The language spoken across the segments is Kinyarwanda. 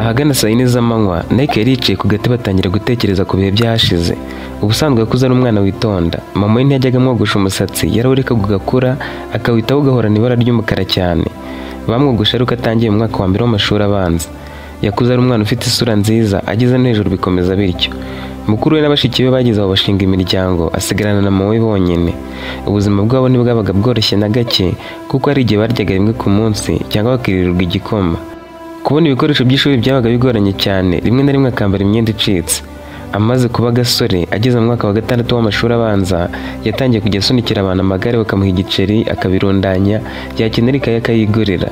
Ahagana saa 4 z'amanywa, Nike yari yicaye ku gati batangira gutekereza ku bihe byahashize. Ubusanzwe yakuze ari umwana witonda. Mama we ntiyajyaga amwogosha umusatsi, yarawurekaga ugakura, akawitaho ugahorana ibara ry'umukara cyane. Bamwogosha ari uko atangiye mu mwaka wa mbere w'amashuri abanza. Yakuze ari umwana ufite isura nziza, ageze no hejuru bikomeza bityo. Mukuru we na bashiki be bageze aho bashinga imiryango, asigarana na mama we bonyine. Ubuzima bwabo ntibwabaga bworoshye na gake, kuko hari igihe baryaga rimwe ku munsi cyangwa bakirirwa igikoma. Kubona ibikoresho by'ishuri byabaga bigoranye cyane, rimwe na rimwe akambara imyenda icitse. Amaze kuba agasore, ageze mu mwaka wa 6 w'amashuri abanza, yatangiye kujya asunikira abantu amagare bakamuha igiceri, akabirundanya, yakenera ikayi akayigurira.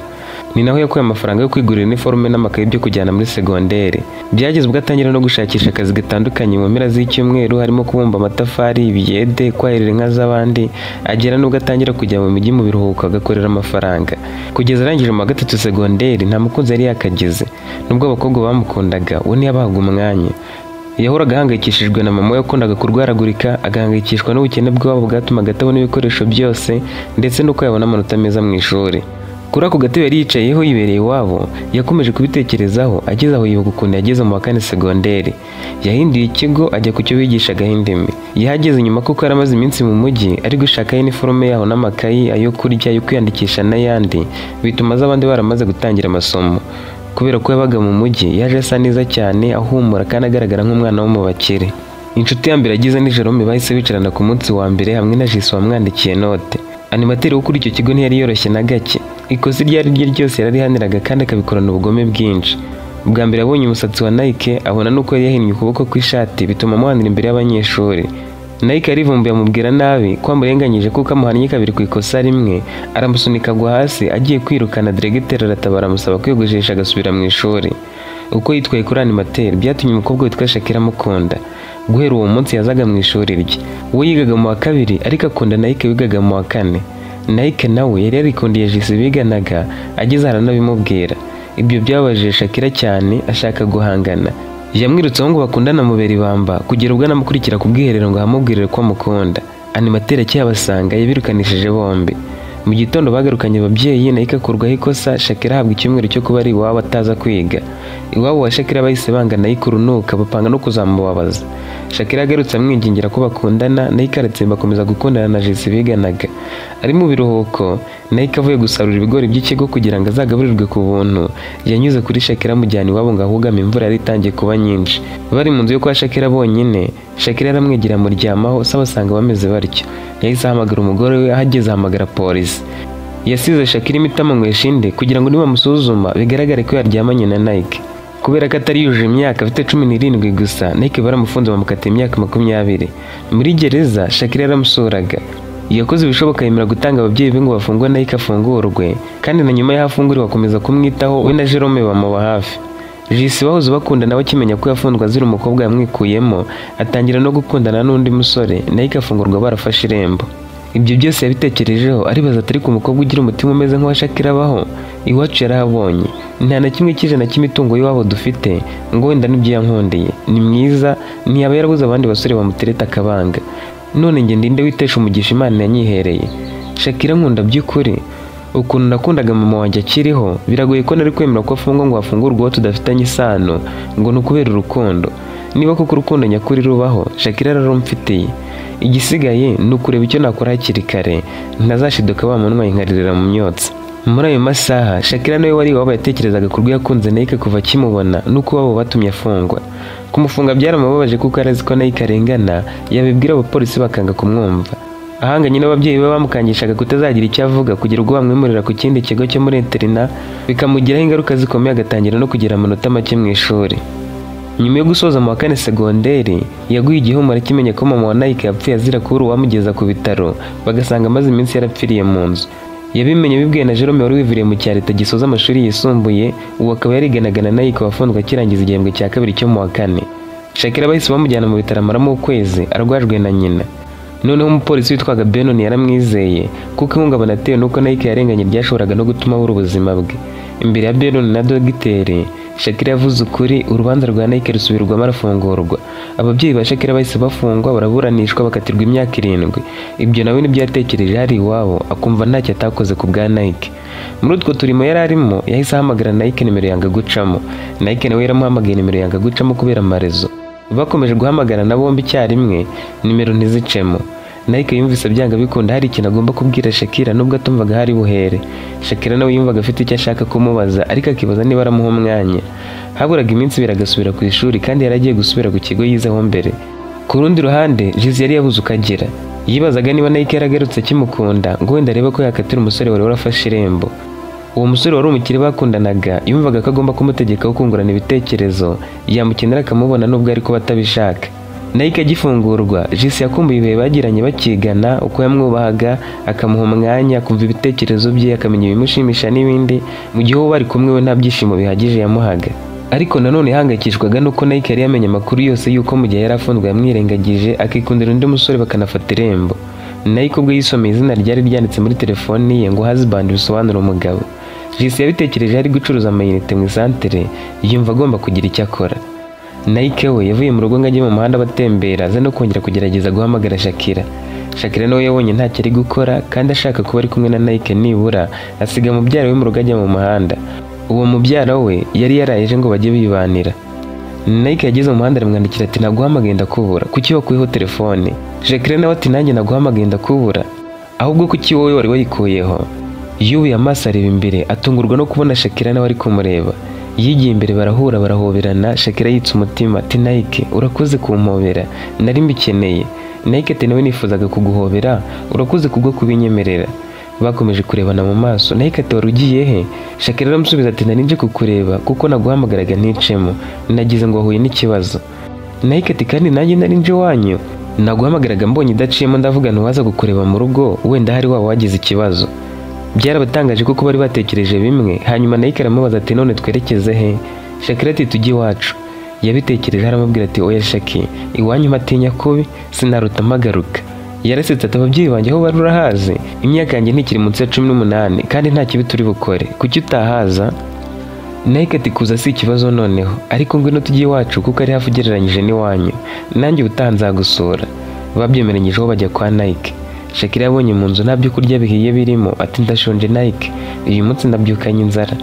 Ni naho yakuye amafaranga yo kwigurira iniforume n'amakayi byo kujyana muri segonderi. Byageze ubwo atangira no gushakisha akazi gatandukanye mu mpera z'icyumweru, harimo kubumba amatafari, ibiyede, kwahirira inka z'abandi, agera n'ubwo atangira kujya mu mijyi mu biruhuko agakorera amafaranga. Kugeza arangije mu wa 3 segonderi, nta mukunzi yari yakagize. Nubwo abakobwa bamukundaga, we ntiyabahaga umwanya. Yahoraga ahangayikishijwe na mama we wakundaga kurwaragurika, agahangayikishwa n'ubukene bw'iwabo bwatumaga atabona ibikoresho byose, ndetse n'uko yabona amanota meza mu ishuri. Kuri ako gatebe yari yicayeho yibereye iwabo, yakomeje kubitekerezaho, ageze aho yibuka ukuntu yageze mu wa 4 segonderi. Yahinduye ikigo ajya ku cyo bigishagaho indimi. Yahageze nyuma kuko yari amaze iminsi mu mujyi ari gushaka iniforume yaho n'amakayi, ayo kurya, ayo kwiyandikisha n'ayandi, bituma aza abandi baramaze gutangira amasomo. Kubera ko yabaga mu mujyi, yaje asa neza cyane, ahumura kandi agaragara nk'umwana wo mu bakire. Inshuti ya mbere agize ni Jerome, bahise bicarana ku munsi wa mbere hamwe na Jisi wamwandikiye note. Animateri wo kuri icyo kigo ntiyari yoroshye na gake. Ikosa iryo ari ryo ryose yararihaniraga kandi akabikorana ubugome bwinshi. Bwa mbere abonye umusatsi wa Nike, abona n'uko yari yahinnye ukuboko kw'ishati, bituma amuhanira imbere y'abanyeshuri. Nike yarivumbuye amubwira nabi ko amurenganyije kuko amuhannye kabiri ku ikosa rimwe, aramusunika agwa hasi, agiye kwirukana diregiteri aratabara amusaba kwiyogoshesha agasubira mu ishuri. Uko yitwaye kuri animateri byatumye umukobwa witwa Shakira amukunda. Guhera uwo munsi yazaga mu ishuri rye. We yigaga mu wa 2 ariko akunda Nike wigaga mu wa 4. Nike nawe yari yarikundiye Jisi biganaga, ageze aranabimubwira. Ibyo byababajije Shakira cyane, ashaka guhangana. Yamwirutseho ngo bakundana mubera ibamba, kugera ubwo anamukurikira ku bwiherero ngo ahamubwirire ko amukunda. Animateri akiyabasanga yabirukanishije bombi. Mu gitondo bagarukanye ababyeyi, Nike akurwaho ikosa, Shakira ahabwa icyumweru cyo kuba ari iwabo ataza kwiga. Iwabo wa Shakira bahise banga Nike urunuka, bapanga no kuzamubabaza. Shakira agarutse amwingingira ko bakundana, Nike aratsemba akomeza gukundana na Jisi biganaga. Ari mu biruhuko, Nike avuye gusarura ibigori by'ikigo kugira ngo azagaburirwe ku buntu, yanyuze kuri Shakira amujyana iwabo ngo ahugame imvura yari itangiye kuba nyinshi. Bari mu nzu yo kwa Shakira bonyine, Shakira aramwegera amuryamaho, se abasanga bameze batyo. Yahise ahamagara umugore we, ahageze ahamagara polisi. Yasize Shakira imiti amunywesha indi kugira ngo nibamusuzuma bigaragare ko yaryamanye na Nike. Kubera ko atari yujuje imyaka, afite 17 gusa, Nike baramufunze bamukatiye imyaka 20. Muri gereza Shakira yaramusuraga. Yakoze ibishoboka yemera gutanga ababyeyi be ngo bafungwe Nike afungurwe, kandi na nyuma y'aho afunguriwe akomeza kumwitaho, we na Jerome bamuba hafi. Jisi bahoze bakunda nawe akimenya ko yafunzwe azira umukobwa yamwikuyemo, atangira no gukundana n'undi musore, Nike afungurwa barafashe irembo. Ibyo byose yabitekerejeho aribaza atari ku mukobwa ugira umutima umeze nk'uwa Shakira abaho, iwacu yarahabonye. Nta na kimwe cy'ijana cy'imitungo y'iwabo dufite, ngo wenda n'ibyo yankundiye. Ni mwiza, ntiyaba yarabuze abandi basore bamutereta akabanga. None njye ndinde witesha umugisha Imana yanyihereye. Shakira nkunda by'ukuri. Ukuntu nakundaga mama wanjye akiriho, biragoye ko nari kwemera ko afungwa ngo afungurwe uwo tudafitanye isano, ngo ni ukubera urukundo. Niba koko urukundo nyakuri rubaho, Shakira ararumfitiye. Igisigaye ni ukureba icyo nakora hakiri kare, ntazashiduka bamuntwaye nkaririra mu myotsi. Muri ayo masaha, Shakira nawe wari iwabo yatekerezaga ku rwo yakunze Nike kuva akimubona, n'uko iwabo batumye afungwa. Kumufunga byaramubabaje kuko yari azi ko Nike arengana, yabibwira abapolisi bakanga kumwumva. Ahanganye n'ababyeyi be bamukangishaga kutazagira icyo avuga kugira ubwo bamwimurira ku kindi kigo cyo muri interina, bikamugiraho ingaruka zikomeye agatangira no kugira amanota make mu ishuri. Nyuma yo gusoza mu wa 4 segonderi, yaguye igihumura akimenya ko mama wa Nike yapfuye azira kubura uwamugeza ku bitaro, bagasanga amaze iminsi yarapfiriye mu nzu. Yabimenye bibwiwe na Jerome wari wiviriye mu cya leta gisoza amashuri yisumbuye, uwo akaba yariganaga na Nike wafunzwe akirangiza igihembwe cya 2 cyo mu wa 4. Shakira bahise bamujyana mu bitaro amaramo ukwezi, arwajwe na nyina. Noneho umupolisi witwaga Benon yaramwizeye, kuko ihungabana atewe n'uko Nike yarenganye ryashoboraga no gutuma abura ubuzima bwe. Imbere ya Benon na dogiteri, Shakira yavuze ukuri, urubanza rwa Nike rusubirwamo arafungurwa. Ababyeyi ba Shakira bahise bafungwa, baraburanishwa, bakatirwa imyaka 7. Ibyo nawe nibyo yatekereje hari iwabo, akumva ntacyo atakoze ku bwa Nike. Muri utwo turimo yari arimo, yahise ahamagara Nike nimero yanga gucamo. Nike nawe yaramuhamagaye nimero yanga gucamo kubera amarezo. Bakomeje guhamagara na bombi icyarimwe, nimero ntizicemo. Nike yumvise byanga bikunda hari ikintu agomba kubwira Shakira nubwo atumvaga hari buhere. Shakira nawe yumvaga afite icyo ashaka kumubaza ariko akibaza niba aramuha umwanya. Haburaga iminsi 2 agasubira ku ishuri kandi yari agiye gusubira ku kigo yizeho mbere. Ku rundi ruhande, Jizi yari yabuze ukagera. Yibazaga niba Nike yaragarutse akimukunda ngo wenda arebe ko yakatira umusore wari warafashe irembo. Uwo musore wari umukire bakundanaga yumvaga ko agomba kumutegekaho kungurana ibitekerezo, yamukenera akamubona nubwo ariko batabishaka. Nike agifungurwa, Jisi yakumbuye ibihe bagiranye bakigana, uko yamwubahaga, akamuha umwanya, akumva ibitekerezo bye, akamenya ibimushimisha n'ibindi, mu gihe uwo bari kumwe we nta byishimo bihagije yamuhaga. Ariko nanone yahangayikishwaga nuko Nike yari yamenye amakuru yose y'uko mu gihe yari afunzwe yamwirengagije, akikundira undi musore bakanafata irembo. Nike ubwo yisomeye izina ryari ryanditse muri telefoni ye ngo husband bisobanura umugabo. Jisi yabitekereje ari gucuruza amayinite mu isantere, yumva agomba kugira icyo akora. Nike we yavuye mu rugo ngo ajye mu muhanda batembera, aza no kongera kugerageza guhamagara Shakira. Shakira nawe yabonye ntacyo ari gukora kandi ashaka kuba ari kumwe na Nike nibura, asiga mubyara we mu rugo ajya mu muhanda. Uwo mubyara we yari yarayeje ngo bajye bibanira. Nike yageze mu muhanda aramwandikira ati naguhamagaye ndakubura, kuki wakuyeho telefone? Shakira nawe ati nanjye naguhamagaye ndakubura, ahubwo kuki wowe wari wayikuyeho? Yubuye amaso areba imbere, atungurwa no kubona Shakira nawe ari kumureba. Yigiye imbere barahura barahoberana. Shakira yitsa umutima ati Nike urakoze kumpobera, nari mbikeneye. Nike ati nawe nifuzaga kuguhobera, urakoze kubwo kubinyemerera. Bakomeje kurebana mu maso. Nike ati wari ugiye he? Shakira aramusubiza ati nari nje kukureba kuko naguhamagaraga nticemo, nagize ngo wahuye n'ikibazo. Nike ati kandi nanjye nari nje iwanyu, naguhamagaraga mbonye idaciyemo ndavuga ntiwaza kukureba mu rugo, wenda hari waba wagize ikibazo. Byarabatangaje kuko bari batekereje bimwe. Hanyuma Nike aramubaza ati none twerekeze he? Shakira ati tujye iwacu. Yabitekereje aramubwira ati oya Shaki, iwanyu mpatinya kubi, sinaruta mpagaruka. Yarasetse ati ababyeyi banjye aho bari urahazi, imyaka yanjye ntikiri munsi ya 18 kandi nta kibi turi bukore, kuki utahaza? Nike ati kuza si ikibazo noneho, ariko ngwino tujye iwacu kuko ari hafi ugereranyije n'iwanyu, nanjye ubutaha nzagusura. Babyemeranyijeho bajya kwa Nike. Shakira yabonye mu nzu nta byo kurya bihiye birimo, ati ndashonje Nike, uyu munsi ndabyukanye inzara,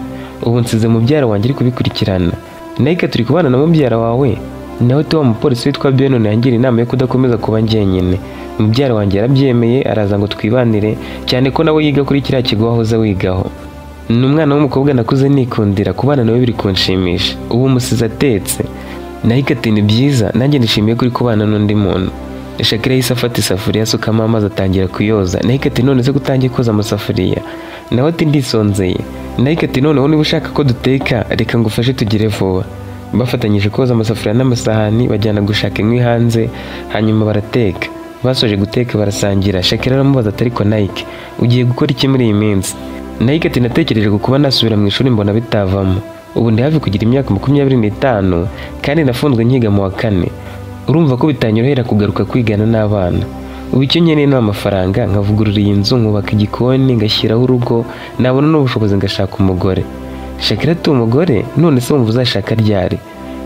ubu nsize mubyara wanjye ari kubikurikirana. Nike turi kubana na mubyara wawe? Nawe tuwa mupolisi witwa Benon yangira inama yo kudakomeza kuba njyenyine. Mubyara wanjye yarabyemeye araza ngo twibanire, cyane ko nawe yiga kuri kiriya kigo wahoze wigaho. Ni umwana w'umukobwa nakuze nikundira, kubana nawe biri kunshimisha, ubu musize atetse. Nike ati ni byiza, nanjye nishimiye kuri kubana n'undi muntu. Shakira yahise afata isafuriya asukamo amazi atangira kuyoza. Nike ati none se kutangiye koza amasafuriya? Nawe ati ndisonzeye. Nike ati noneho niba ushaka ko duteka reka ngufashe tugire vuba. Bafatanyije koza amasafuriya n'amasahani, bajyana gushaka inkwi hanze, hanyuma barateka. Basoje guteka barasangira. Shakira aramubaza ati ariko Nike ugiye gukora iki muri iyi minsi? Nike ati natekereje ku kuba nasubira mu ishuri mbona bitavamo, ubu ndi hafi kugira imyaka 25 kandi nafunzwe nkiga mu wa 4. Urumva ko bitanyorohera kugaruka kwigana n'abana. Ubu icyo nkeneye ni amafaranga, nkavugurura iyi nzu, nkubaka igikoni, ngashyiraho urugo, nabona n'ubushobozi ngashaka umugore. Shakira ati umugore? None se wumva uzashaka ryari?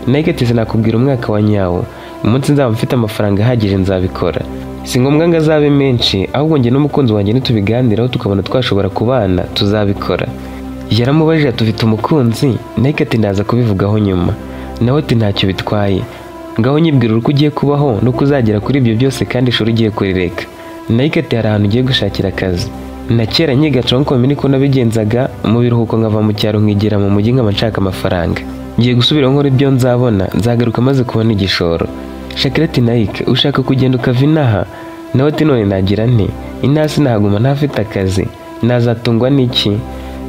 Nike ati sinakubwira umwaka wa nyawo, umunsi nzaba mfite amafaranga ahagije nzabikora. Si ngombwa ngo azabe menshi, ahubwo njye n'umukunzi wanjye nitubiganiraho tukabona twashobora kubana tuzabikora. Yaramubajije ati ufite umukunzi? Nike ati ndaza kubivugaho nyuma. Nawe ati ntacyo bitwaye, ngaho nyibwira uko ugiye kubaho nuko uzagera kuri ibyo byose kandi ishuri ugiye kurireka. Nike ati hari ahantu ugiye gushakira akazi. Na kera nkiga tronkomi niko nabigenzaga, mu biruhuko nkava mu cyaro nkigira mu mujyi nkaba nshaka amafaranga. Ngiye gusubira nkora ibyo nzabona, nzagaruka maze kubona igishoro. Shakira ati Nike ushaka kugenda ukava inaha? Nawe ati none nagira nte? Inaha sinahaguma ntafite akazi, nazatungwa n'iki?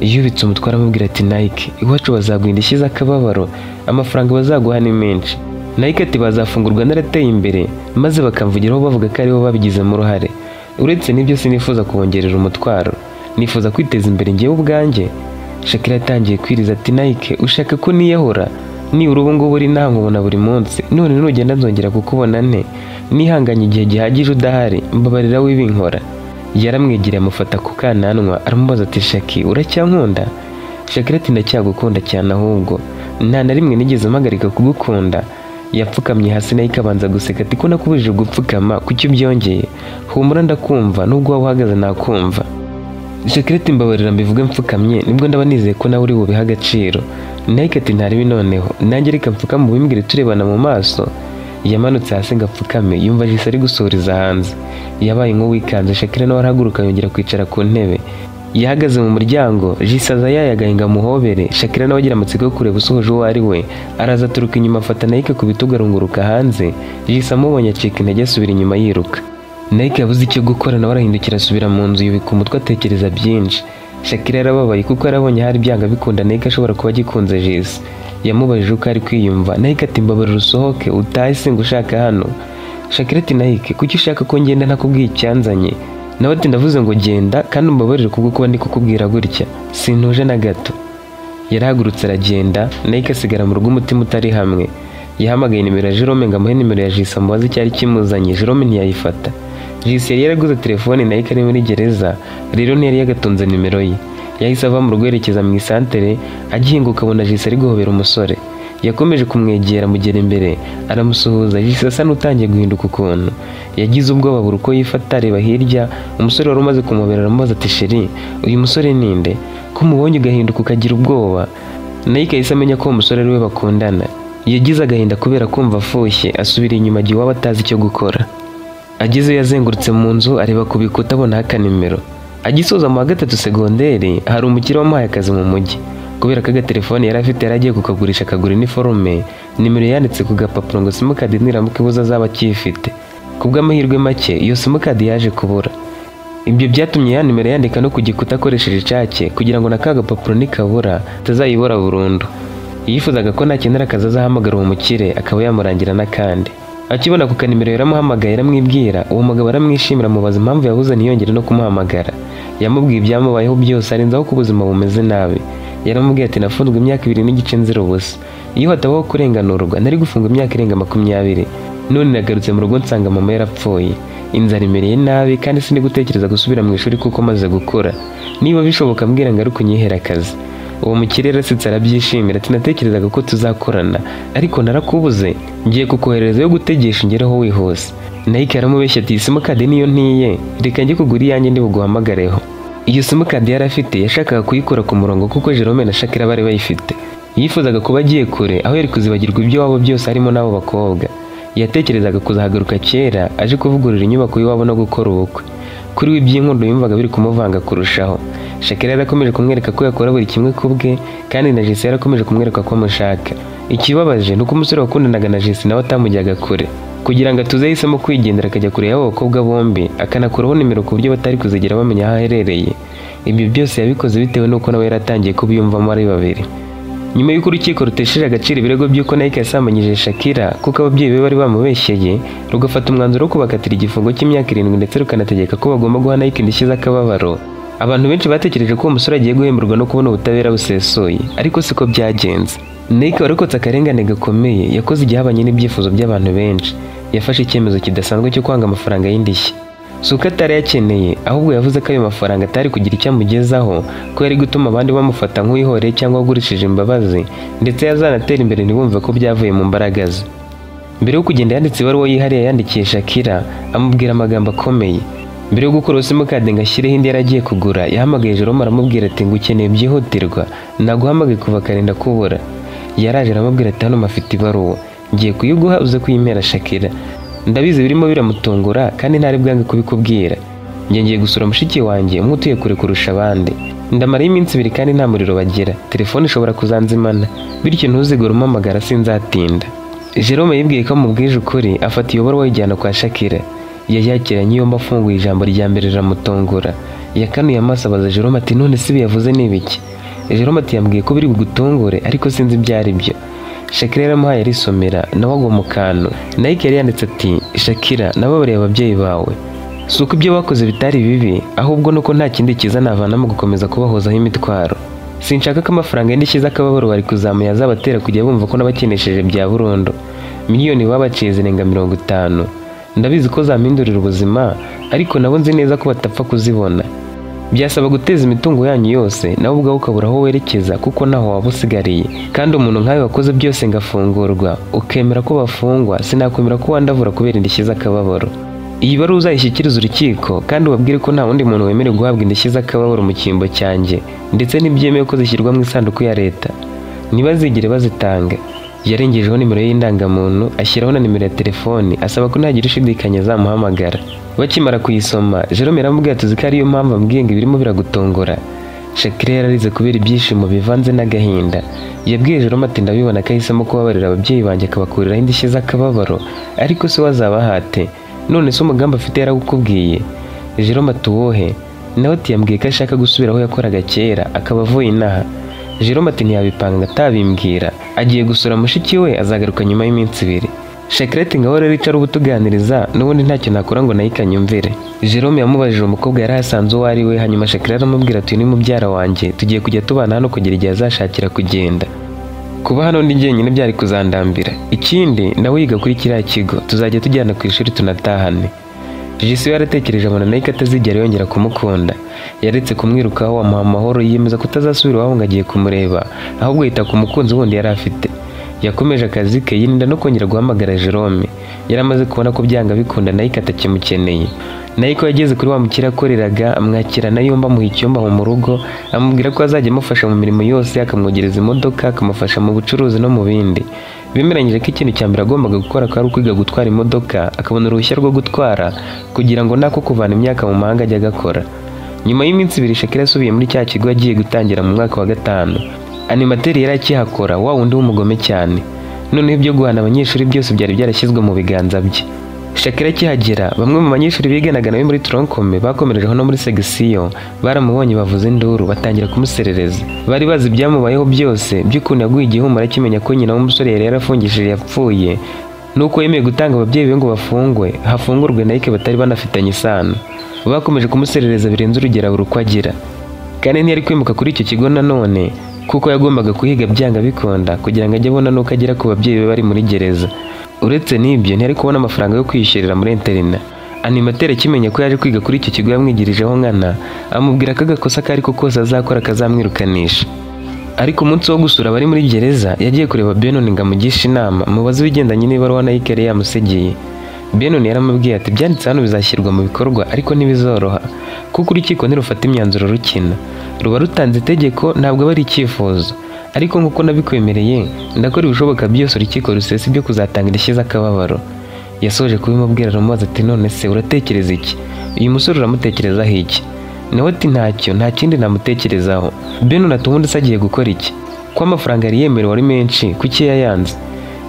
Yubitse umutwe aramubwira ati Nike iwacu bazaguha indishyi z'akababaro, amafaranga bazaguha ni menshi. Nike ati bazafungurwa narateye imbere, maze bakamvugiraho bavuga ko aribo babigizemo uruhare. Uretse n'ibyo sinifuza kubongerera umutwaro, nifuza kwiteza imbere njyewe ubwanjye. Shakira yatangiye kwiriza ati Nike ushaka ko niyahura? Nibura ubu ngubu uri inaha nkubona buri munsi, none nugenda nzongera kukubona nte? Nihanganye igihe gihagije udahari, mbabarira wibinkora. Yaramwegereye amufata ku kananwa aramubaza ati Shaki uracyankunda? Shakira ati ndacyagukunda cyane ahubwo Nta na rimwe nigeze mpagarika kugukunda. Yapfukamye hasi nayo ikabanza guseka ati ko nakubujije gupfukama, kuki ubyongeye? Humura ndakumva, nubwo waba uhagaze nakumva. Shakira ati mbabarira mbivuge mfukamye, nibwo ndaba nizeye ko nawe uri bubihe agaciro. Nike ati ntaribi noneho, nanjye reka mfukame ubimbwire turebana mu maso. Yamanutse hasi ngo apfukame, yumva Jisi ari gusuhuriza hanze. Yabaye nk'uwikanze, Shakira nawe arahaguruka yongera kwicara ku ntebe. Yahagaze mu muryango, Jisi aza yayagaye ngo amuhobere. Shakira nawe agira amatsiko yo kureba usohoje uwo ari we, araza aturuka inyuma afata Nike ku bitugu arunguruka hanze. Jisi amubonye acika intege asubira inyuma yiruka. Nike yabuze icyo gukora, nawe arahindukira asubira mu nzu yubika umutwe atekereza byinshi. Shakira yarababaye kuko yarabonye hari byanga bikunda Nike ashobora kuba agikunze Jisi. Yamubajije uko ari kwiyumva, Nike ati mbabarira usohoke utahe singushaka hano. Shakira ati Nike, kuki ushaka ko ngenda ntakubwiye icyanzanye? Nawe ati ndavuze ngo genda kandi umbabarire kubwo kuba ndi kukubwira gutya, sintuje na gato. Yarahagurutse aragenda, Nike asigara mu rugo umutima utari hamwe. Yahamagaye nimero ya Jerome ngo amuhe nimero ya Jisi amubaze icyari kimuzanye, Jerome ntiyayifata. Jisi yari yaraguze telefone Nike ari muri gereza, rero ntiyari yagatunze nimero ye. Yahise ava mu rugo yerekeza mu isantere, agihinguka abona Jisi ari guhobera umusore. Yakomeje kumwegera amugera imbere, aramusuhuza. Jisi asa n'utangiye guhinduka ukuntu. Yagize ubwoba buri uko yifata areba hirya, umusore wari umaze kumuhobera aramubaza ati sheri, uyu musore ninde? Ko umubonye ugahinduka ukagira ubwoba? Nike yahise amenya ko uwo musore ari we bakundana. Yagize agahinda kubera kumva afushye, asubira inyuma agiye iwabo atazi icyo gukora. Agezeyo yazengurutse mu nzu areba ku bikuta abonaho akanimero. Agisoza mu wa 3 segonderi, hari umukire wamuhaye akazi mu mujyi. Kubera ko agatelefone yari afite yari agiye kukagurisha akagura iniforume, nimero yanditse ku gapapuro ngo simukadi niramuka ibuze azaba akiyifite. Ku bw'amahirwe make, iyo simukadi yaje kubura. Ibyo byatumye ya nimero yandika no ku gikuta akoresheje icake kugira ngo na ka gapapuro nikabura atazayibura burundu. Yifuzaga ko nakenera akazi azahamagara uwo mukire akaba yamurangira n'akandi. Akibona ku kanimero yaramuhamagaye aramwibwira, uwo mugabo aramwishimira amubaza impamvu yabuze ntiyongere no kumuhamagara. Yamubwiye ibyamubayeho byose arenzaho ko ubuzima bumeze nabi. Yaramubwiye ati nafunzwe imyaka 2.5 nzira ubusa. Iyo hatabaho kurenganurwa nari gufungwa imyaka irenga 20. None nagarutse mu rugo nsanga mama yarapfuye. Inzara imereye nabi kandi sindi gutekereza gusubira mu ishuri kuko maze gukura. Niba bishoboka mbwira ngaruke unyihera akazi. Uwo mukire yarasetse arabyishimira ati natekerezaga ko tuzakorana ariko narakubuze, ngiye kukohereza yo gutegesha ungereho wihuse. Nike yaramubeshye ati simukadi niyo ntiye, reka njye kugura iyanjye ndi buguhamagareho. Iyo simukadi yari afite yashakaga kuyikura ku murongo kuko Jerome na Shakira bari bayifite. Yifuzaga kuba agiye kure aho yari kuzibagirwa ibyo wabo byose harimo n'abo bakobwa. Yatekerezaga kuzahagaruka kera aje kuvugurura inyubako y'iwabo no gukora ubukwe. Kuri we iby'inkundo yumvaga biri kumuvanga kurushaho. Shakira yarakomeje kumwereka ko yakora buri kimwe ku bwe, kandi na Jisi yarakomeje kumwereka ko amushaka. Ikibabaje ni uko umusore wakundanaga na Jisi nawe atamujyaga kure. Kugira ngo atuze yahisemo kwigendera akajya kure y'abo bakobwa bombi, akanakuraho nimero ku buryo batari kuzigera bamenya aho aherereye. Ibyo byose yabikoze bitewe n'uko nawe yaratangiye kubiyumvamo ari babiri. Nyuma y'uko urukiko rutesheje agaciro ibirego by'uko Nike yasambanyije Shakira kuko ababyeyi be bari bamubeshyeye, rugafata umwanzuro wo kubakatira igifungo cy'imyaka 7 ndetse rukanategeka ko bagomba guha Nike indishyi z'akababaro. Abantu benshi batekereje ko uwo musore agiye guhemberwa no kubona ubutabera busesuye, ariko siko byagenze. Nike warokotse akarengane gakomeye, yakoze igihabanye n'ibyifuzo by'abantu benshi. Yafashe icyemezo kidasanzwe cyo kwanga amafaranga y'indishyi. Si uko atari yakeneye, ahubwo yavuze ko ayo mafaranga atari kugira icyo amugezaho, ko yari gutuma abandi bamufata nk'uwihoreye cyangwa wagurishije imbabazi, ndetse yazanatera imbere ntibumve ko byavuye mu mbaraga ze. Mbere yo kugenda yanditse ibaruwa yihariye yandikiye Shakira, amubwira amagambo akomeye. Mbere yo gukuraho simukadi ngo ashyireho indi yari agiye kugura, yahamagaye Jerome aramubwira ati ngukeneye byihutirwa, naguhamagaye kuva kare ndakubura. Yaraje aramubwira ati hano mafite ibaruwa, ngiye kuyiguha uze kuyimpera Shakira. Ndabizi birimo biramutungura kandi ntari bwange kubikubwira. Njye ngiye gusura mushiki wanjye umwe utuye kure kurusha abandi. Ndamarayo iminsi 2 kandi nta muriro bagira. Telefone ishobora kuzanzimana, bityo ntuzigure umpamagara sinzatinda. Jerome yibwiye ko amubwije ukuri, afata iyo baruwa ayijyana kwa Shakira. Yayakiranye yombi afunguye ijambo rya mbere riramutungura. Yakanuye amaso abaza Jerome ati none se ibi yavuze ni ibiki? Jerome ati yambwiye ko biri bugutungure ariko sinzi ibyo ari byo. Shakira yaramuhaye arisomera nawe agwa mu kantu. Nike yari yanditse ati Shakira, nababariye ababyeyi bawe. Si uko ibyo bakoze bitari bibi, ahubwo nuko nta kindi cyiza navanamo gukomeza kubahozaho imitwaro. Sinshaka ko amafaranga y'indishyi z'akababaro bari kuzamuye azabatera kujya bumva ko nabakenesheje bya burundu. Miliyoni babaciye zirenga 50. Ndabizi ko zampindurira ubuzima, ariko nabo nzi neza ko batapfa kuzibona. Byasaba guteza imitungo yanyu yose, nawe ubwawe ukabura aho werekeza kuko ntaho waba usigariye. Kandi umuntu nkawe wakoze byose ngafungurwa, ukemera ko bafungwa, sinakwemera ko wandavura kubera indishyi z'akababaro. Iyi baruwa uzayishyikirize urukiko kandi ubabwire ko nta wundi muntu wemerewe guhabwa indishyi z'akababaro mu cyimbo cyanjye, ndetse ntibyemewe ko zishyirwa mu isanduku ya leta. Ntibazigere bazitanga. Yarengejeho nimero ye y'indangamuntu, ashyiraho na nimero ya telefoni, asaba ko ntagira ushidikanya azamuhamagara. Bakimara kuyisoma, Jerome yaramubwiye ati uzi ko ariyo mpamvu ambwiye ngo ibirimo biragutungura. Shakira yararize kubera ibyishimo bivanze n'agahinda. Yabwiye Jerome ati ndabibona ko ahisemo kubabarira ababyeyi banjye akabakuriraho indishyi z'akababaro, ariko se wazabahate? None se umugambi afite yarawukubwiye? Jerome ati uwohe? Nawe ati yambwiye ko ashaka gusubira aho yakoraga kera, akaba avuye inaha. Jerome ati ntiyabipanga atabimbwira. Agiye gusura mushiki we, azagaruka nyuma y'iminsi 2. Shakira ati ngaho rero icara ubutuganiriza, n'ubundi ntacyo nakora ngo nayo ikanyumvire. Jerome yamubajije umukobwa yari asanze uwo ari we, hanyuma Shakira aramubwira ati ni mubyara wanjye, tugiye kujya tubana hano kugera igihe azashakira kugenda. Kuba hano ndi jyenyine byari kuzandambira. Ikindi nawe yiga kuri kiriya kigo, tuzajya tujyana ku ishuri tunatahane. Jisi yaratekereje abona Nike atazigera yongera kumukunda. Yaretse kumwirukaho amuha amahoro, yiyemeza kutazasubira iwabo ngo agiye kumureba, ahubwo yita ku mukunzi wundi yari afite. Yakomeje akazi ke, yirinda no kongera guhamagara Jerome. Yari amaze kubona ko byanga bikunda Nike atakimukeneye. Nike yageze kuri wa mukire akoreraga, amwakira na yombi, amuha icyumba aho mu rugo, amubwira ko azajya amufasha mu mirimo yose, akamwogereza imodoka, akamufasha mu bucuruzi no mu bindi. Bemeranyije ko ikintu cya mbere agombaga gukora ko ari ukwiga gutwara imodoka, akabona uruhushya rwo gutwara kugira ngo nako kuvana imyaka mu mahanga ajya agakora. Nyuma y'iminsi 2 Shakira asubiye muri cya kigo agiye gutangira mu mwaka wa 5. Animateri yari akihakora, wa wundi w'umugome cyane. Noneho ibyo guhana abanyeshuri byose byari byarashyizwe mu biganza bye. Shakira akihagera, bamwe mu banyeshuri biganaga nawe muri tronkome bakomerejeho no muri segisiyo, baramubonye bavuza induru, batangira kumuserereza. Bari bazi ibyamubayeho byose, by'ukuntu yaguye igihumura akimenya ko nyina w'umusore yari yarafungishije yapfuye, nuko yemeye gutanga ababyeyi be ngo bafungwe, hafungurwe Nike batari banafitanye isano. Bakomeje kumuserereza birenze urugero abura uko agira. Kandi ntiyari kwimuka kuri icyo kigo nanone, kuko yagombaga kuhiga byanga bikunda kugira ngo ajye abona nuko agera ku babyeyi be bari muri gereza. Uretse n'ibyo ntiyari kubona amafaranga yo kwiyishyurira muri interina. Animateri akimenya ko yaje kwiga kuri icyo kigo yamwigirijeho nkana, amubwira ko agakosa ako ariko kose azakora kazamwirukanisha. Ariko umunsi wo gusura abari muri gereza, yagiye kureba Benon ngo amugishe inama, mubaze ibigendanye n'ibaruwa Nike yari yamusigiye. Benon yaramubwiye ati byanditse hano bizashyirwa mu bikorwa, ariko ntibizoroha kuko urukiko ntirufata imyanzuro rukina. Ruba rutanze itegeko, ntabwo aba ari icyifuzo. Ariko nk'uko nabikwemereye, ndakora ibishoboka byose urukiko rusesa ibyo kuzatanga indishyi z'akababaro. Yasoje kubimubwira aramubaza ati none se uratekereza iki? Uyu musore uramutekerezaho iki? Nawe ati ntacyo, nta kindi namutekerezaho. Benon ati ubundi se agiye gukora iki? Ko amafaranga yari yemerewe ari menshi, kuki yayanze?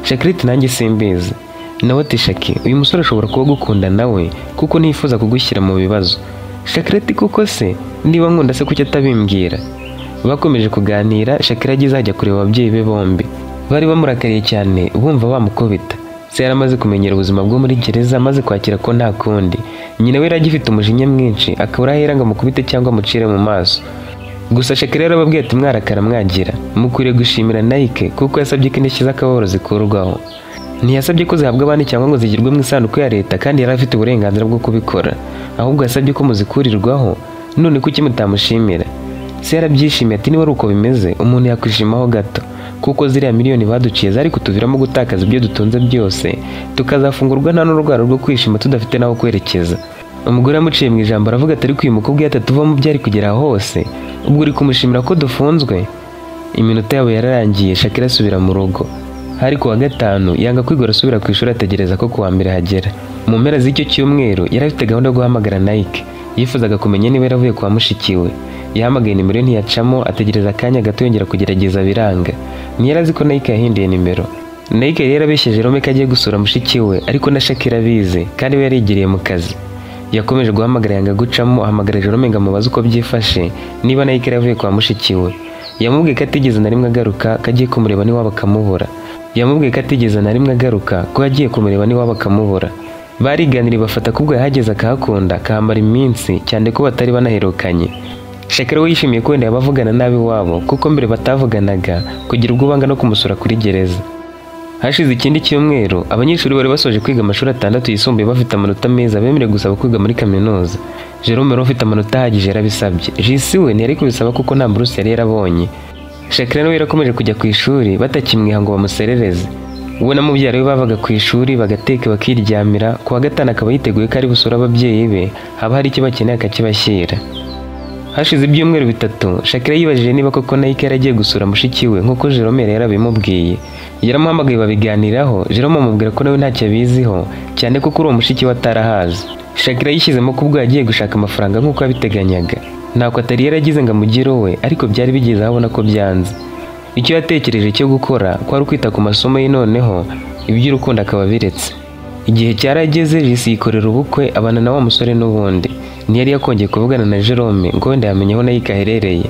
Shakira ati nanjye simbizi. Nawe ati Shaki, uyu musore ashobora kuba agukunda nawe kuko ntiyifuza kugushyira mu bibazo. Shakira ati kuko se niba nkunda se kuki atabimbwira? Bakomeje kuganira, Shakira ageze ajya kureba ababyeyi be bombi. Bari bamurakariye cyane, bumva bamukubita. Se yaramaze kumenyera ubuzima bwo muri gereza, amaze kwakira ko nta kundi. Nyina we yari agifite umujinya mwinshi, akabura ahera ngo amukubite cyangwa amucire mu maso. Gusa Shakira yarababwiye ati mwarakara mwagira, mukwiriye gushimira Nike kuko yasabye ko indishyi z'akababaro zikurwaho. Ntiyasabye ko zihabwa abandi cyangwa ngo zigirwe mu isanduku ya leta, kandi yari afite uburenganzira bwo kubikora. Ahubwo yasabye ko muzikurirwaho, none kuki mutamushimira? Se yarabyishimiye ati niba ari uko bimeze, umuntu yakwishimaho gato, kuko ziriya miliyoni baduciye zari kutuviramo gutakaza ibyo dutunze byose, tukazafungurwa nta n'urwara rwo kwishima tudafite n'aho kwerekeza. Umugore yamuciye mu ijambo aravuga ati ariko uyu mukobwa iyo atatuvamo byari kugera hose, ubwo uri kumushimira ko dufunzwe? Iminota yabo yararangiye, Shakira asubira mu rugo. Hari kuwa 5, yanga kwigora asubira ku ishuri ategereza ko kuwa 1 hagera. Mu mpera z'icyo cyumweru yari afite gahunda yo guhamagara Nike. Yifuzaga kumenya niba yaravuye kwa mushiki we. Yahamagaye nimero ntiyacamo, ategereza akanya gato yongera kugerageza biranga. Ntiyari azi ko Nike yahinduye nimero. Nike yari yarabeshye Jerome ko agiye gusura mushiki we, ariko na Shakira abizi, kandi we yarigiriye mu kazi. Yakomeje guhamagara yanga gucamo, ahamagara Jerome ngo amubaze uko byifashe, niba Nike yaravuye kwa mushiki we. Yamubwiye ko atigeze na rimwe agaruka, ko agiye kumureba n'iwabo akamubura. Yamubwiye ko atigeze na rimwe agaruka, ko agiye kumureba n'iwabo akamubura. Bariganiriye bafata ko ubwo yahageze akahakunda, akahamara iminsi, cyane ko batari banaherukanye. Shakira we yishimiye ko wenda yabavugana nabi wabo, kuko mbere batavuganaga, kugira ubwo banga no kumusura kuri gereza. Hashize ikindi cyumweru, abanyeshuri bari basoje kwiga amashuri 6 yisumbuye bafite amanota meza bemerewe gusaba kwiga muri kaminuza. Jerome wari ufite amanota ahagije yarabisabye. Jisi we ntiyari kubisaba kuko nta buruse yari yarabonye. Shakira nawe yarakomeje kujya ku ishuri batakimwiha ngo bamuserereze. We na mubyara we bavaga ku ishuri bagateka bakiryamira, ku wa gatanu akaba yiteguye ko ari busura ababyeyi be, haba hari icyo bakeneye akakibashyira. Hashize ibyumweru 3, Shakira yibajije niba koko Nike yaragiye gusura mushiki we nk'uko Jerome yari yarabimubwiye. Yaramuhamagaye babiganiraho, Jerome amubwira ko nawe ntacyo abiziho, cyane ko kuri uwo mushiki we atarahazi. Shakira yishyizemo ko ubwo yagiye gushaka amafaranga nk'uko yabiteganyaga. Ntako atari yaragize ngo amugire uwe, ariko byari bigeze aho abona ko byanze. Icyo yatekereje cyo gukora kwari ukwita ku masomo ye, noneho iby'urukundo akaba abiretse. Igihe cyarageze Jisi yikorera ubukwe abana na wa musore n'ubundi. Ntiyari yakongeye kuvugana na Jerome ngo wenda yamenye aho Nike aherereye.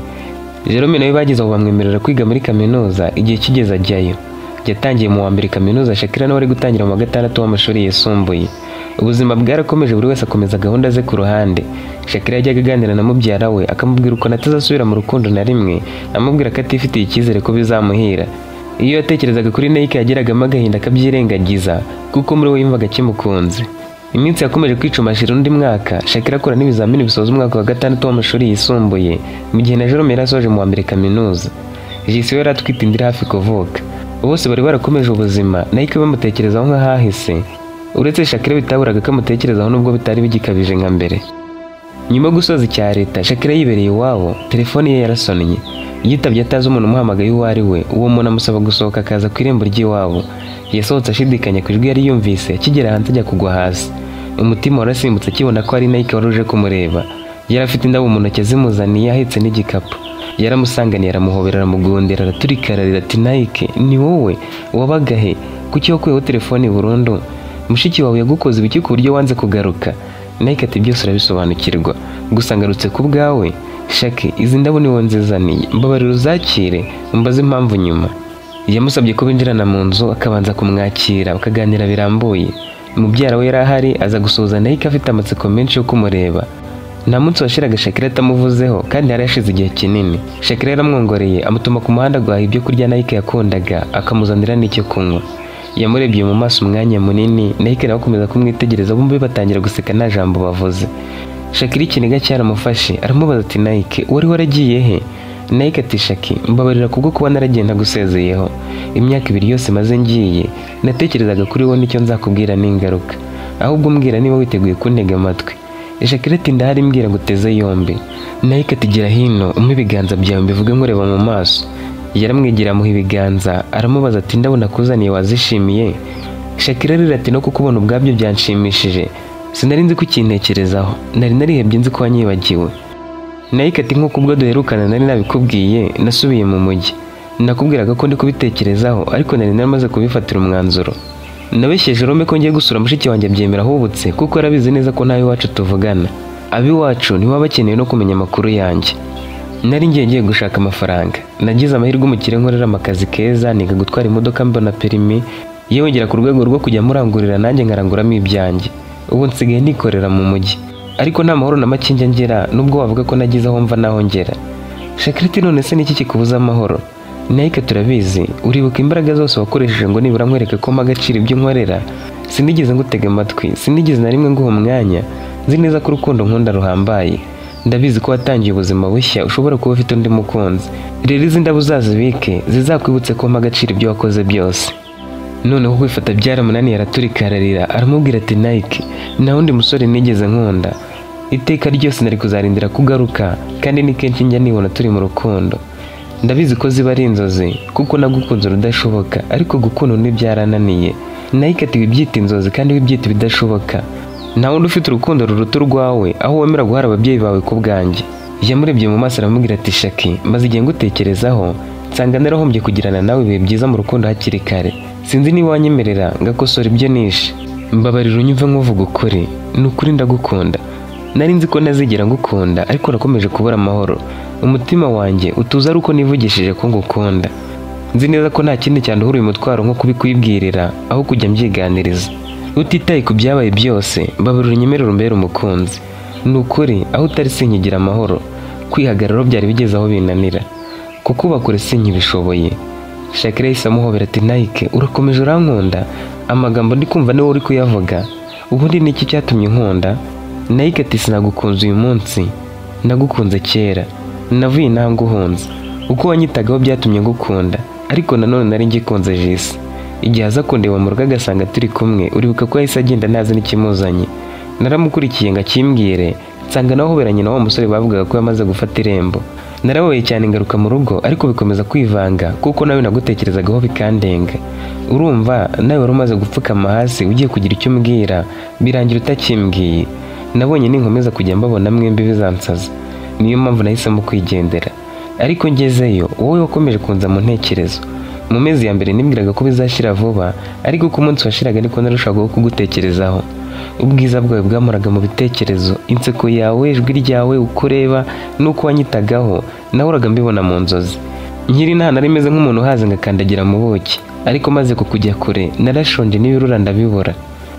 Jerome nawe bageze aho bamwemerera kwiga muri kaminuza, igihe kigeze ajyayo. Yatangiye mu wa mbere kaminuza, Shakira nawe ari gutangira mu wa 6 w'amashuri yisumbuye. Ubuzima bwarakomeje, buri wese akomeza gahunda ze ku ruhande. Shakira yajyaga aganira na mubyara we akamubwira ukuntu atazasubira mu rukundo na rimwe, amubwira ko atifitiye icyizere ko bizamuhira. Iyo yatekerezaga kuri Nike yageragamo agahinda akabyirengagiza, kuko muri we yumvaga akimukunze. Iminsi yakomeje kwicumashira undi mwaka, Shakira akora n'ibizamini bisoza umwaka wa 6 w'amashuri yisumbuye, mu gihe na Jerome yari asoje mu wa mbere kaminuza. Jisi we yari atwite inda iri hafi kuvuka. Bose bari barakomeje ubuzima, Nike bamutekerezaho nk'ahahise. Uretse Shakira bitaburaga ko amutekerezaho nubwo bitari bigikabije nka mbere. Nyuma yo gusoza icya leta, Shakira yibereye iwabo, telefone ye yarasonnye. Yitabye atazi umuntu umuhamagaye uwo ari we, uwo muntu amusaba gusohoka akaza ku irembo ry'iwabo. Yasohotse ashidikanya ku ijwi yari yumvise, akigera hanze ajya kugwa hasi. Umutima warasimbutse akibona ko ari Nike wari uje kumureba. Yari afite indabo mu ntoki azimuzaniye ahetse n'igikapu. Yaramusanganiye aramuhobera aramugondera araturika ararira ati Nike, ni wowe wabaga he? Kuki wakuyeho telefone burundu? Mushiki wawe yagukoze ibiki ku buryo wanze kugaruka? Nike ati byose urabisobanukirwa, gusa ngarutse ku bwawe. Shaki, izi ndabo ni wowe nzizaniye, mbabarira uzakire, umbaze impamvu nyuma. Yamusabye ko binjirana mu nzu akabanza kumwakira bakaganira birambuye. Mubyara we yari ahari aza gusuhuza Nike afite amatsiko menshi yo kumureba. Nta munsi washiraga Shakira atamuvuzeho kandi yari yashize igihe kinini. Shakira yaramwongoreye amutuma ku muhanda guhaha ibyo kurya Nike yakundaga, akamuzanira n'icyo kunywa. Yamurebye mu maso umwanya munini, Nike nawe akomeza kumwitegereza, bombi batangira guseka nta jambo bavuze. Shakira ikiniga cyaramufashe aramubaza ati Nike, wari waragiye he? Nike ati Shaki, mbabarira kubwo kuba naragiye ntagusezeyeho. Imyaka 2 yose maze ngiye, natekerezaga kuri wowe nicyo nzakubwira n'ingaruka. Ahubwo mbwira niba witeguye kuntega amatwi. Shakira ati ndahari, mbwira nguteze yombi. Nike ati gira hino, umpe ibiganza byawe mbivuge nkureba mu maso. Yaramwegera amuha ibiganza, aramubaza ati ndabona kuzaniye wazishimiye. Shakira arira ati no kukubona ubwabyo byanshimishije. Sinari nzi kukintekerezaho, nari narihebye nzi ko wanyibagiwe. Nike ati nk'uko ubwo duherukana nari nabikubwiye, nasubiye mu mujyi. Nakubwiraga ko ndi kubitekerezaho, ariko nari naramaze kubifatira umwanzuro. Nabeshye Jerome ko ngiye gusura mushiki wanjye abyemera ahubutse, kuko arabizi neza ko ntawe iwacu tuvugana. Ab'iwacu ntibaba bakeneye no kumenya amakuru yanjye. Nari ngiye gushaka amafaranga. Nagize amahirwe umukire nkorera amakazi keza, niga gutwara imodoka mbona perimi, yewe ngera ku rwego rwo kujya murangurira nanjye nkaranguramo ibyanjye. Ubu nsigaye nikorera mu mujyi. Ariko nta mahoro na make njya ngera, nubwo wavuga ko nagize aho mva naho ngera. Shakira ati none se niki kikubuza amahoro? Nike turabizi, uribuka imbaraga zose wakoresheje ngo nibura nkwereke ko mpa agaciro ibyo nkorera. Sinigeze ngutega amatwi, sinigeze na rimwe nguha umwanya. Nzi neza ko urukundo nkunda ruhambaye. Ndabizi ko watangiye ubuzima bushya, ushobora kuba ufite undi mukunzi. Rero izi ndabo uzazibike, zizakwibutse ko mpa agaciro ibyo wakoze byose. Noneho kwifata byaramunaniye araturika ararira, aramubwira ati Nike, nta wundi musore nigeze nkunda. Iteka ryose nari kuzarindira kugaruka, kandi ni kenshi njya nibona turi mu rukundo. Ndabizi ko ziba ari inzozi, kuko nagukunze urudashoboka, ariko gukunda undi byarananiye. Nike ati wibyita inzozi kandi wibyita ibidashoboka. Nta wundi ufite urukundo ruruta urwawe, aho wemera guhara ababyeyi bawe ku bwanjye. Yamurebye mu maso aramubwira ati Shaki, maze igihe ngutekerezaho, nsanga narahombye kugirana nawe ibihe byiza mu rukundo hakiri kare. Sinzi niba wanyemerera ngakosora ibyo nishe. Mbabarira unyumve nkuvuga ukuri, ni ukuri ndagukunda. Nari nzi ko ntazigera ngukunda, ariko nakomeje kubura amahoro. Umutima wanjye utuza ari uko nivugishije ko ngukunda. Nzi neza ko nta kindi cyanduhura uyu mutwaro nko kubikwibwirira, aho kujya mbyiganiriza. Utitaye ku byabaye byose, mbabarira unyemerere umbere umukunzi. Ni ukuri, aho utari sinkigira amahoro. Kwihagararaho byari bigeze aho binanira. Kukuba kure sinkibishoboye. Shakira yahise amuhobera ati Nike, urakomeje urankunda? Amagambo ndi kumva niwe uri kuyavuga. Ubundi ni iki cyatumye unkunda? Nike ati sinagukunze uyu munsi, nagukunze kera, navuye inaha nguhunze. Uko wanyitagaho byatumye ngukunda, ariko nanone nari ngikunze Jisi. Igihe aza kundeba mu rugo agasanga turi kumwe, uribuka ko yahise agenda ntazi n'ikimuzanye. Naramukurikiye ngo akimbwire, nsanga nawe ahoberanye na wa musore bavugaga ko yamaze gufata irembo. Narababaye cyane ngaruka mu rugo, ariko bikomeza kwivanga kuko nawe nagutekerezagaho bikandenga. Urumva nawe wari umaze gupfukama hasi ugiye kugira icyo umbwira, birangira utakimbwiye. Nabonye ninkomeza kujya mbabona mwembi bizansaza, niyo mpamvu nahisemo kwigendera. Ariko ngezeyo wowe wakomeje kunza mu ntekerezo. Mu mezi ya mbere nibwiraga ko bizashira vuba, ariko uko umunsi washiraga niko narushagaho kugutekerezaho. Ubwiza bwawe bwamoraga mu bitekerezo, inseko yawe, ijwi ryawe, uko ureba n'uko wanyitagaho, nahoraga mbibona mu nzozi. Nkiri nta nari meze nk'umuntu uhaze ngakandagira mu buki, ariko maze kukujya kure narashonje n'ibirura ndabibura.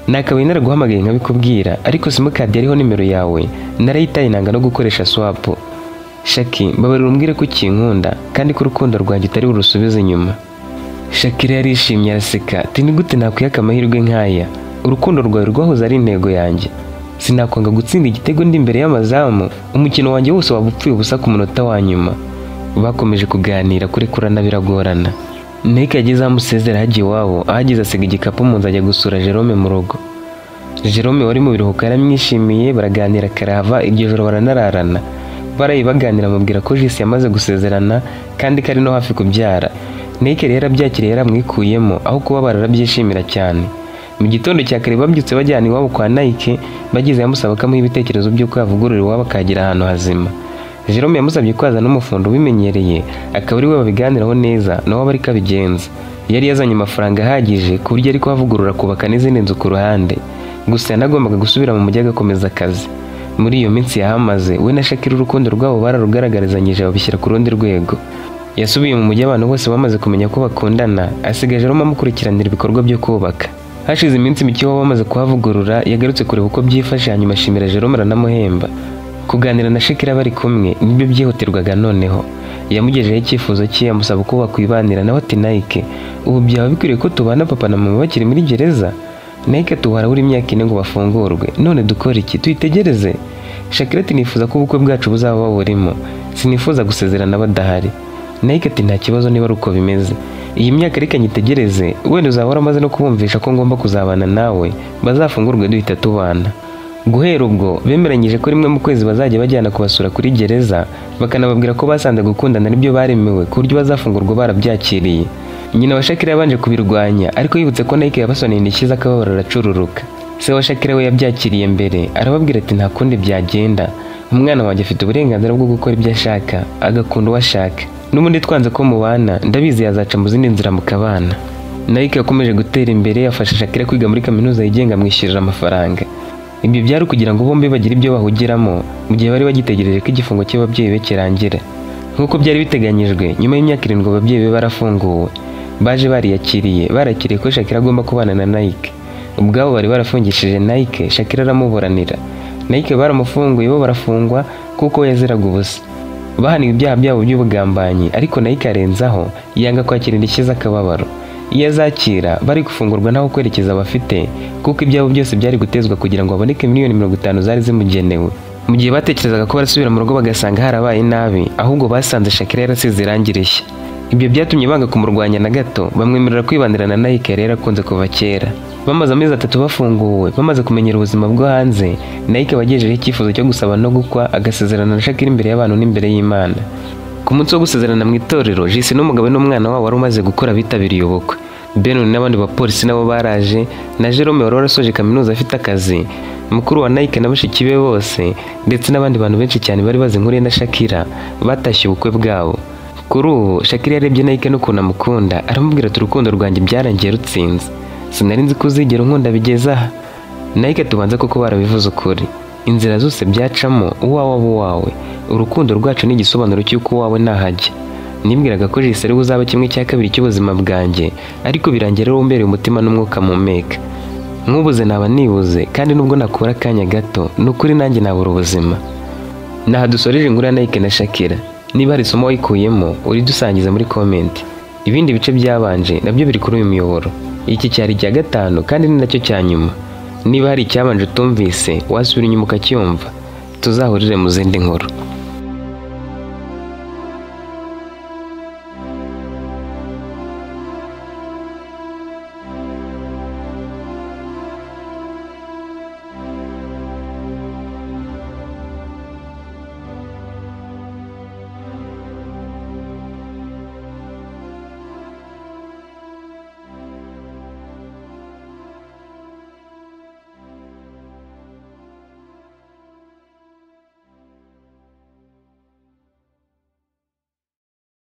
Nakabaye naraguhamagaye nkabikubwira, ariko simukadi yariho nimero yawe narayitaye nanga no gukoresha swap. Shaki, mbabarira umbwire ko ukinkunda kandi ko urukundo rwanjye utari burusubize inyuma. Shakira yarishimye araseka ati ni gute nakwiyaka amahirwe nk'aya? Urukundo rwawe rwahoze ari intego yanjye. Sinakwanga gutsinda igitego ndi imbere y'amazamu, umukino wanjye wose waba upfuye ubusa ku munota wa nyuma. Bakomeje kuganira, kurekurana biragorana. Nike yageze aho amusezera hajya iwabo, ahageze asiga igikapu mu nzu ajya gusura Jerome mu rugo. Jerome wari mu biruhuko yaramwishimiye, baraganira karahava, iryo joro baranararana. Baraye baganira amubwira ko Jisi yamaze gusezerana kandi ko ari no hafi kubyara. Nike rero abyakiriye yaramwikuyemo, aho kubabara arabyishimira cyane. Mu gitondo cya kare babyutse bajyana iwabo kwa Nike, bageze yamusaba ko amuha ibitekerezo by'uko yavugurura iwabo akagera ahantu hazima. Jerome yamusabye ko azana umufundo ubimenyereye, akaba ari we babiganiraho neza, nawe aba ariko abigenza. Yari yazanye amafaranga ahagije ku buryo ari kuhavugurura kubaka n'izindi nzu ku ruhande. Gusa yanagombaga gusubira mu mujyi agakomeza akazi. Muri iyo minsi yahamaze, we na Shakira urukundo rwabo bararugaragarizanyije babishyira ku rundi rwego. Yasubiye mu mujyi abantu bose bamaze kumenya ko bakundana, asigaye Jerome amukurikiranira ibikorwa byo kubaka. Hashize iminsi mike aho bamaze kuhavugurura, yagarutse kureba uko byifashe hanyuma ashimira Jerome aranamuhemba. Kuganira na Shakira bari kumwe nibyo byihutirwaga noneho. Yamugejejeho icyifuzo cye amusaba uko bakwibanira, nawe ati Nike, ubu byaba bikwiriye ko tubana papa na mama bakiri muri gereza? Nike tuwara buri myaka 4 ngo bafungurwe, none dukora iki? Tuyitegereze? Shakira ati nifuza ko ubukwe bwacu buzaba burimo, sinifuza gusezerana badahari. Nike ati nta kibazo niba ari uko bimeze, iyi myaka reka nyitegereze, wenda uzahora amaze no kubumvisha ko ngomba kuzabana nawe, bazafungurwe duhita tubana. Guhera ubwo bemeranyije ko rimwe mu kwezi bazajya bajyana kubasura kuri gereza, bakanababwira ko basanze gukundana aribyo baremewe ku buryo bazafungurwa barabyakiriye. Nyina wa Shakira yabanje kubirwanya, ariko yibutse ko Nike yabasoneye indishyi z'akababaro aracururuka. Se wa Shakira we yabyakiriye mbere, arababwira ati nta kundi byagenda, umwana wanjye afite uburenganzira bwo gukora ibyo ashaka, agakunda uwo ashaka. N'ubundi twanze ko mubana, ndabizi yazaca mu zindi nzira mukabana. Nike yakomeje gutera imbere, afasha Shakira kwiga muri kaminuza yigenga amwishyurira amafaranga. Ibyo byari kugira ngo bombi bagire ibyo bahugiramo mu gihe bari bagitegereje ko igifungo cy'ababyeyi be kirangira. Nk'uko byari biteganyijwe, nyuma y'imyaka 7 ababyeyi be barafunguwe. Baje bariyakiriye, barakiriye ko Shakira agomba kubana na Nike. Ubwabo bari barafungishije Nike, Shakira aramuburanira. Nike baramufunguye bo barafungwa kuko yaziraga ubusa. Bahaniwe ibyaha byabo by'ubugambanyi, ariko Nike arenzaho yanga kwakira indishyi z'akababaro. Iyo azakira bari gufungurwa naho kwerekeza abafite, kuko ibyabo byose byari gutezwa kugira ngo haboneke miliyoni 50 zari zimugenewe. Mu gihe batekerezaga ko barasubira mu rugo bagasanga harabaye nabi, ahubwo basanze Shakira yarasize irangi rishya. Ibyo byatumye banga kumurwanya na gato, bamwemerera kwibanira na Nike yari yarakunze kuva kera. Bamaze amezi 3 bafunguwe, bamaze kumenyera ubuzima bwo hanze, Nike wagejejeho icyifuzo cyo gusaba no gukwa, agasezerana na Shakira imbere y'abantu n'imbere y'Imana. Ku munsi wo gusezerana mu itorero, Jisi n'umugabo n'umwana wabo wari umaze gukora bitabiriye ubukwe. Benon n'abandi bapolisi nabo baraje, na Jerome wari warasoje kaminuza afite akazi, mukuru wa Nike na bashiki be bose, ndetse n'abandi bantu benshi cyane bari bazi inkuru ye na Shakira, batashye ubukwe bwabo. Kuri ubu Shakira yarebye Nike n'ukuntu amukunda, aramubwira ati urukundo rwanjye byarangiye rutsinze, sinari nzi ko uzigera unkunda bigeze aha. Nike tubanza koko barabivuze ukuri, inzira zose byacamo uwawe aba uwawe, urukundo rwacu ni igisobanuro cy'uko uwawe ntahajya. Nibwiraga ko Jisi ari uzaba kimwe cya kabiri cy'ubuzima bwanjye, ariko birangira rero umbereye umutima n'umwuka mumeka. Nkubuze naba nibuze, kandi nubwo nakura akanya gato, ni ukuri nanjye nabura ubuzima. Naha dusoreje inkuru ya Nike na Shakira. Niba hari isomo wayikuyemo, uridusangiza muri comment. Ibindi bice byabanje nabyo biri kuri uyu muyoboro. Iki cyari icya gatanu kandi ni nacyo cya nyuma. Niba hari icyabanje utumvise, wasubira inyuma ukacyumva. Tuzahurire mu zindi nkuru.